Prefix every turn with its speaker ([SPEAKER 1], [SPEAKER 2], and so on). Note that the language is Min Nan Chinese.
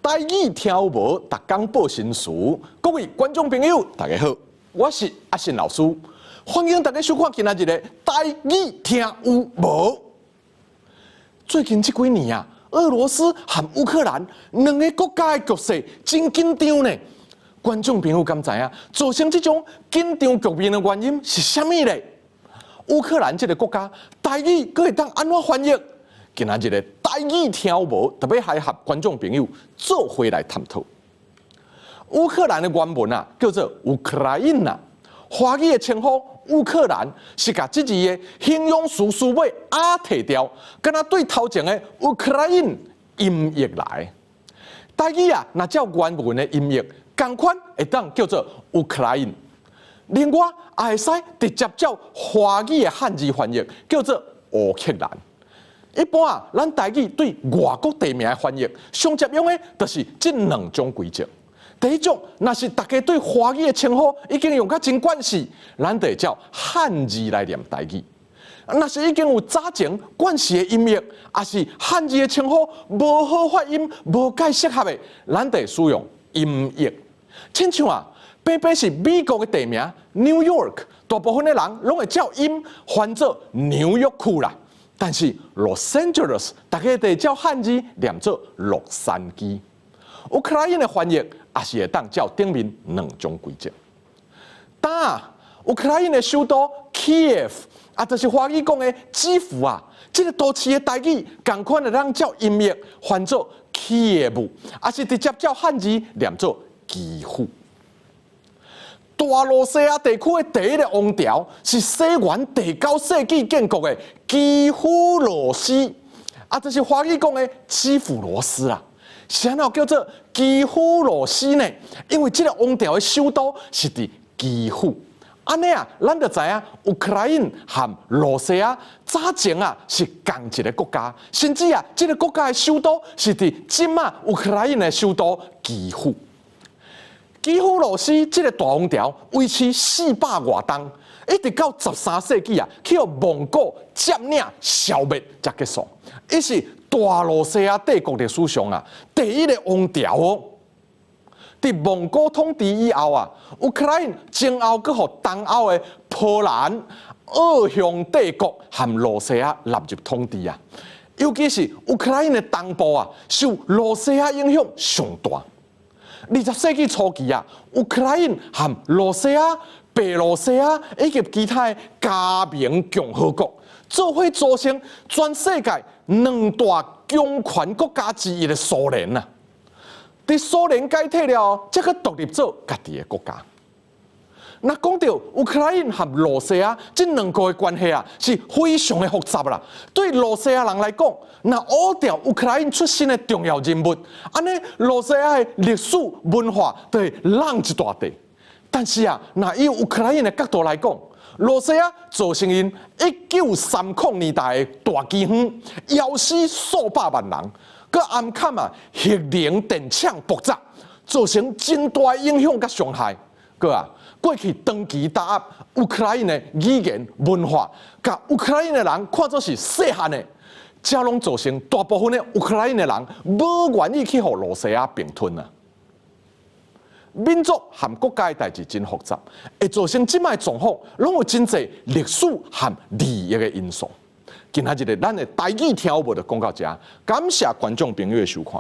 [SPEAKER 1] 台語聽有無？逐工報新詞。各位觀眾朋友，大家好，我是阿信老師，歡迎大家收看今仔日的台語聽有無？最近這幾年啊，俄羅斯和烏克蘭兩个國家的局勢真緊張呢。觀眾朋友敢知影，造成這種緊張局面的原因是啥物呢？烏克蘭這个國家台語閣會當按怎翻譯？今仔日的台語聽有無？特別來和觀眾朋友做伙來探討。烏克蘭的原文啊，叫做 Украина，華語的稱呼烏克蘭是共這字的形容詞詞尾啊提掉，敢若對頭前的 Украин 音譯來。台語啊，若照原文的音譯，仝款會當叫做 Украин。另外，也會使直接照華語的漢字翻譯，叫做烏克蘭。一般啊，咱台語對外國地名的翻譯，上常用的就是這兩種規則。第一種，若是大家對華語的稱呼已經用甲真慣勢，咱就會照漢字來念台語。若是已經有早前慣勢的音譯，抑是漢字的稱呼無好發音、無蓋適合的，咱就會使用音譯。親像啊，平平是美國的地名 New York，大部分的人攏會照音翻做紐約區啦。但是 Los Angeles，大家就會照漢字念做洛杉磯。烏克蘭的翻譯也是會當照頂面兩種規則。當烏克蘭的首都 Kiev，啊，就是華語講的基輔啊，這个都市的台語仝款會當照音譯翻做基耶夫，抑是直接照漢字念做基輔。大羅西亞地區的第一个王朝是西元第九世紀建國的基輔羅斯，啊，就是華語講的基輔羅斯啦。是按怎叫做基輔羅斯呢？因為這个王朝的首都是佇基輔。按呢啊，咱就知影烏克蘭和羅西亞早前啊是仝一个國家，甚至啊，這个國家的首都是佇這馬烏克蘭的首都基輔。基輔羅斯這个大王朝維持四百外冬，一直到13世紀啊，去予蒙古佔領消滅才結束。伊是大羅西亞帝國歷史上啊第一个王朝哦。佇蒙古統治以後啊，烏克蘭前後閣予東歐的波蘭、奧匈帝國和羅西亞納入統治啊。尤其是烏克蘭的東部啊，受羅西亞影響上大。20世紀初期啊，烏克蘭和羅西亞、白羅西亞以及其他的加盟共和國，做伙組成全世界兩大強權國家之一的蘇聯啊。佇蘇聯解體了後，才閣獨立做家己的國家。若講到烏克蘭和羅西亞這兩國的關係啊，是非常的複雜啦。對羅西亞人來講，若挖掉烏克蘭出身的重要人物，按呢羅西亞的歷史文化就會落一大塊。但是啊，若以烏克蘭的角度來講，羅西亞造成𪜶1930年代的大饑荒，枵死數百萬人，閣暗崁啊核能電廠爆炸，造成真大影響佮傷害。閣啊，過去長期打壓烏克蘭的語言文化，共烏克蘭的人看做是細漢的，這攏造成大部分的烏克蘭的人無願意去予羅西亞併吞啊。民族和國家的代誌真複雜，會造成這擺狀況，攏有真濟歷史和利益的因素。今仔日咱的台語聽有無就講到這，感謝觀眾朋友的收看。